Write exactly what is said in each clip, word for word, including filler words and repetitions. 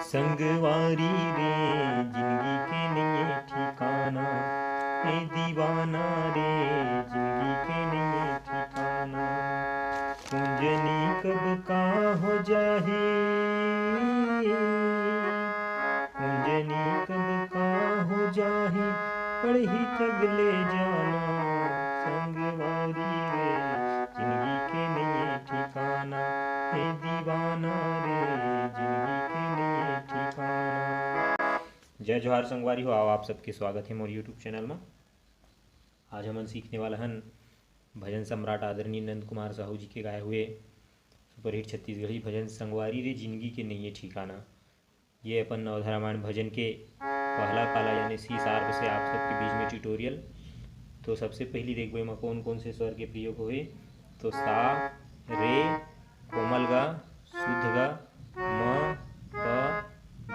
संगवारी रे, जिंदगी के नइये ठिकाना, ए दीवाना रे, जिंदगी के नइये ठिकाना। कुंजनी कब का हो जाही, कुंजनी कब का हो जाही, पड़ही तब ले जाना। संगवारी रे, जिंदगी के नइये ठिकाना, ए दीवाना रे, जिंदगी के नइये ठिकाना। जय जोहार संगवारी हो, आओ आप सबके स्वागत हे मोर YouTube चैनल म। आज हमन सीखने वाला हन भजन सम्राट आदरणीय नंद कुमार साहू जी के गाए हुए सुपरहिट छत्तीसगढ़ी भजन संगवारी रे जिंदगी के नइये ठिकाना। ये अपन नवधा रामायण भजन के पहला पाला यानी सी शार्प से आप सबके बीच में ट्यूटोरियल। तो सबसे पहली देखबो एमा कौन कौन से स्वर के प्रयोग होए, तो सा, रे, कोमल गा, शुद्ध गा, म, प, ध,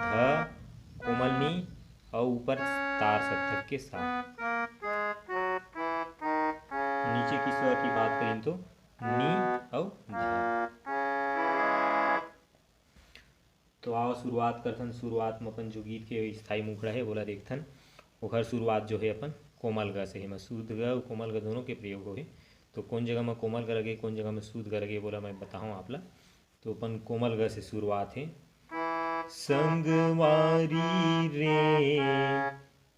कोमल नी, अउ ऊपर तार सप्तक के सा। नीचे के स्वर की बात करें तो नी अउ ध। तो आओ शुरुआत करथन। शुरुआत में अपन जो गीत के स्थाई मुखड़ा हे, ओला देखथन। ओखर शुरुआत जो हे अपन कोमल ग से हे, एमा शुद्ध ग अउ कोमल ग दोनों के प्रयोग होहे। तो कौन जगह में कोमल ग लगे, कौन जगह में शुद्ध ग लगे, बोला मैं बताऊँ आप ला। तो अपन कोमल ग से शुरुआत हे। संगवारी रे,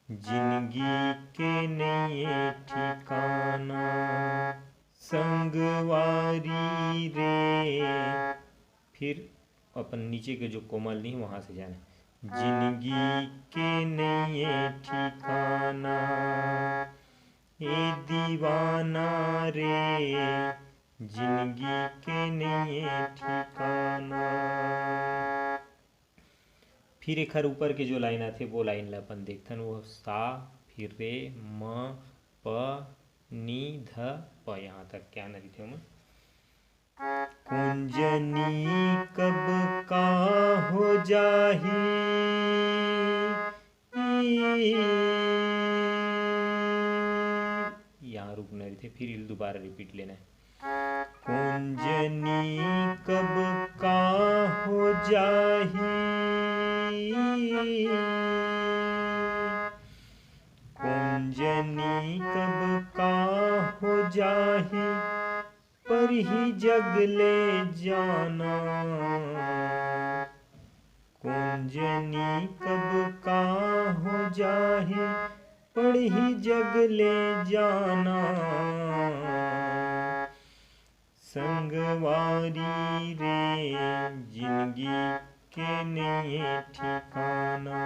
जिंदगी के नइये ठिकाना, संगवारी रे। फिर अपन नीचे के जो कोमल नी, वहाँ से जाना। जिंदगी के नइये ठिकाना, ए दीवाना रे, जिंदगी के नइये ठिकाना। फिर एखर ऊपर के जो लाइन आथे, वो लाइन ला अपन देखथन। वो सा, फिर रे, म, प, नी, ध, प, यहाँ तक क्या न रहिथे ओमा। कुंजनी कब का हो जाही, यहाँ रुकना रहिथे, फिर इल दोबारा रिपीट लेना है। कुंजनी कब का हो जाही, कुंजनी कब का हो जाही, परही जग ले जाना। कुंजनी कब का हो जाही, परही जग ले जाना। संगवारी रे, जिंदगी के नइये ठिकाना,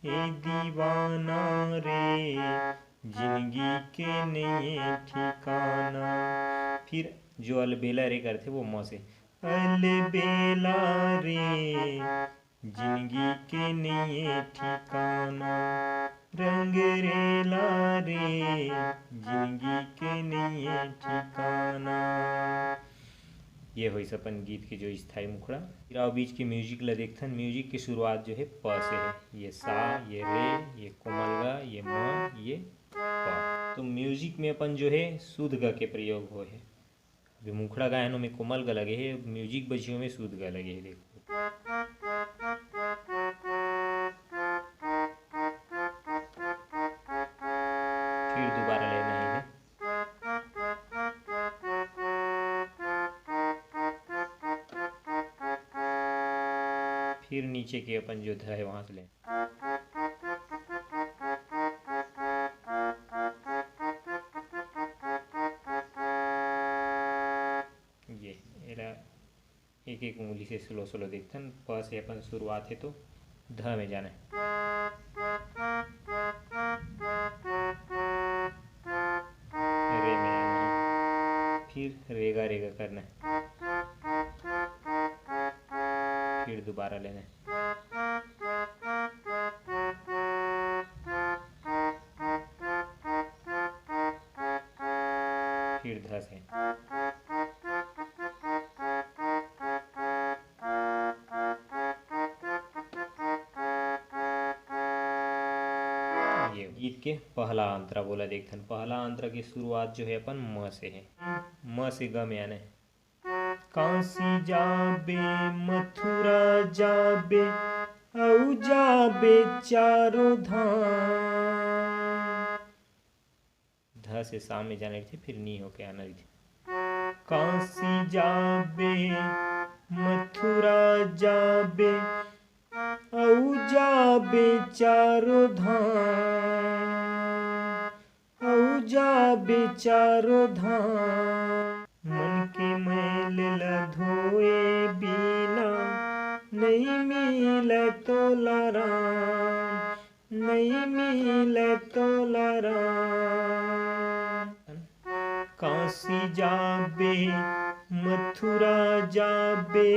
ए दीवाना रे, जिंदगी के नइये ठिकाना। फिर जो अलबेला रे करथे, वो म से। अलबेला रे, जिंदगी के नइये ठिकाना, रंग रेला रे, जिंदगी के नइये ठिकाना। ये होइस अपन गीत के जो स्थाई मुखड़ा। फिर आओ बीच के म्यूजिक ला देखथन। म्यूजिक के शुरुआत जो हे प से हे। ये सा, ये रे, ये कोमल ग, ये म, ये प। तो म्यूजिक में अपन जो हे शुद्ध ग के प्रयोग होए हे। अभी मुखड़ा गायन में कोमल ग लगे हे, म्यूजिक बजियो में शुद्ध ग लगे हे। देखो, फिर दोबारा लेना हे। फिर नीचे के अपन जो ध हे, वहां से ले। ये एला एक एक उंगली से स्लो स्लो देखथन। प से अपन शुरुआत हे तो ध में जाना हे। रे में आना हे। फिर रेगा रेगा करना हे। फिर दोबारा लेना हे। फिर ध से। ये गीत के पहला अंतरा बोला देखथन। पहला अंतरा के शुरुआत जो हे अपन म से हे। म से ग में आना हे। काशी जाबे, मथुरा जाबे, अउ जाबे चारों धाम। ध से सा में जाना रहिथे, फिर नी होके आना रहिथे। काशी जाबे, मथुरा जाबे, अउ जाबे चारों धाम, अउ जाबे चारों धाम। मन के मैल ल धोए बिना, नइ मिलय तोला राम, नइ मिलय तोला राम। काशी जाबे, मथुरा जाबे,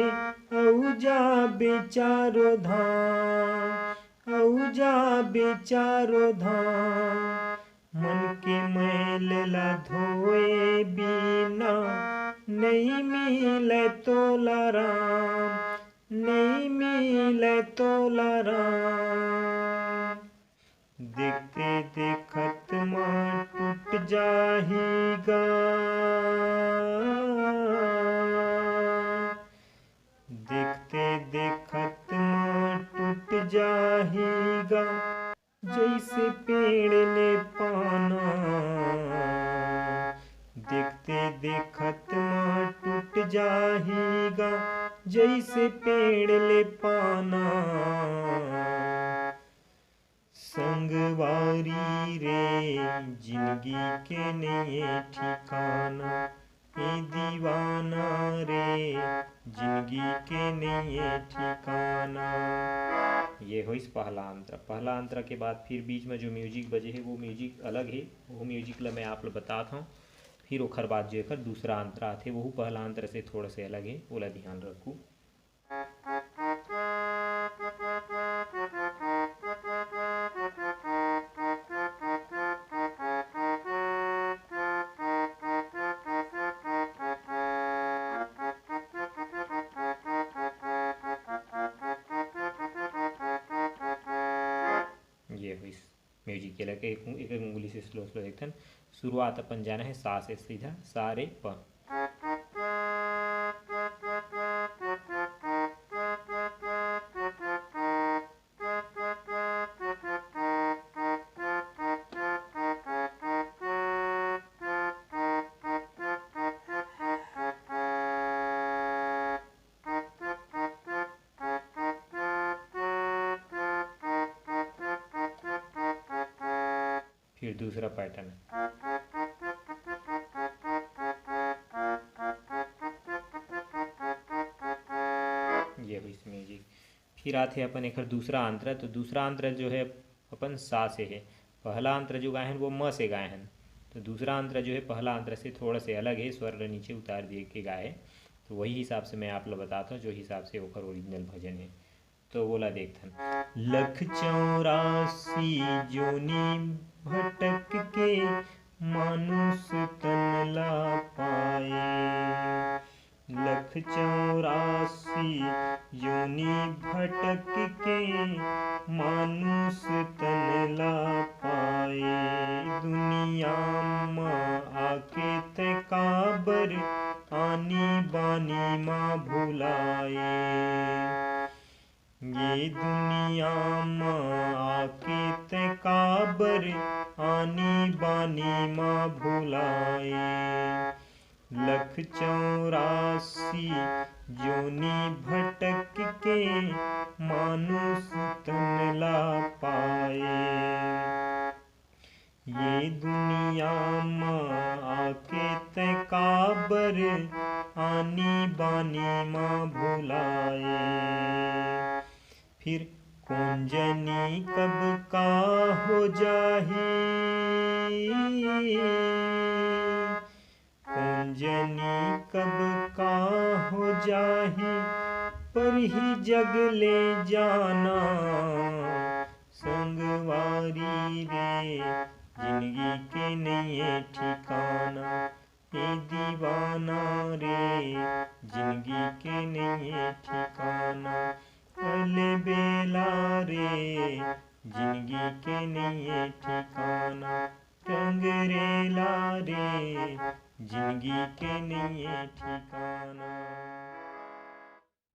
अउ जाबे चारों धाम, अउ जाबे चारों धाम। मन के मैल ल धोए बिना, नइ मिलय तोला राम, नइ मिलय तोला राम। देखते देखत म टूट जाही गा, देखते देखत म टूट जाही गा, जइसे पेड़ ले पाना। देखते देखत म टूट जाही गा, जइसे पेड़ ले पाना। संगवारी रे, जिनगी के नइये ठिकाना, ए दीवाना रे, जिनगी के नइये ठिकाना। ये होइस पहला अंतरा। पहला अंतरा के बाद फिर बीच में जो म्यूजिक बजे हे, वो म्यूजिक अलग हे, वो म्यूजिक ला मैं आप ला बतात हूँ। फिर ओखर बाद जो एकर दूसरा अंतरा आथे, वहू पहला अंतरा से थोड़ा से अलग हे, ओला ध्यान रखू। ये होइस म्यूजिक, एला के एक, एक उंगली से स्लो स्लो देखथन। शुरुआत अपन जाना है सा से सीधा, सा रे प। फिर दूसरा पैटर्न, ये होइस म्यूजिक। फिर आथे अपन एकर दूसरा अंतरा। तो दूसरा अंतरा जो है अपन सा से है, पहला अंतरा जो गाए हन वो म से गाए हन। तो दूसरा अंतरा जो है पहला अंतरा से थोड़ा से अलग है, स्वर ल नीचे उतार दिए के गाए है। तो वही हिसाब से मैं आप ला बतात हूँ जो हिसाब से ओकर ओरिजिनल भजन है। तो वोला देखथन। लख चौरासी जोनी भटक के मानुष तन ला पाए। लख चौरासी योनि भटक के मानुष तन ला पाए। दुनिया म आके तै काबर आनी बानी म भुलाए। ये दुनिया म आके तै काबर आनी बानी म भुलाए। लख चौरासी जोनी भटक के मानुष तन ला पाए। ये दुनिया म आके तै काबर आनी बानी म भुलाए। फिर कोन जनी कब का हो जाही, कोन जनी कब का हो जाही, परही जग ले जाना। संगवारी रे, जिनगी के नइये ठिकाना, ए दीवाना रे, जिनगी के नइये ठिकाना। अलबेला रे, जिनगी के नइये ठिकाना। टंगरेला रे, जिनगी के नइये ठिकाना।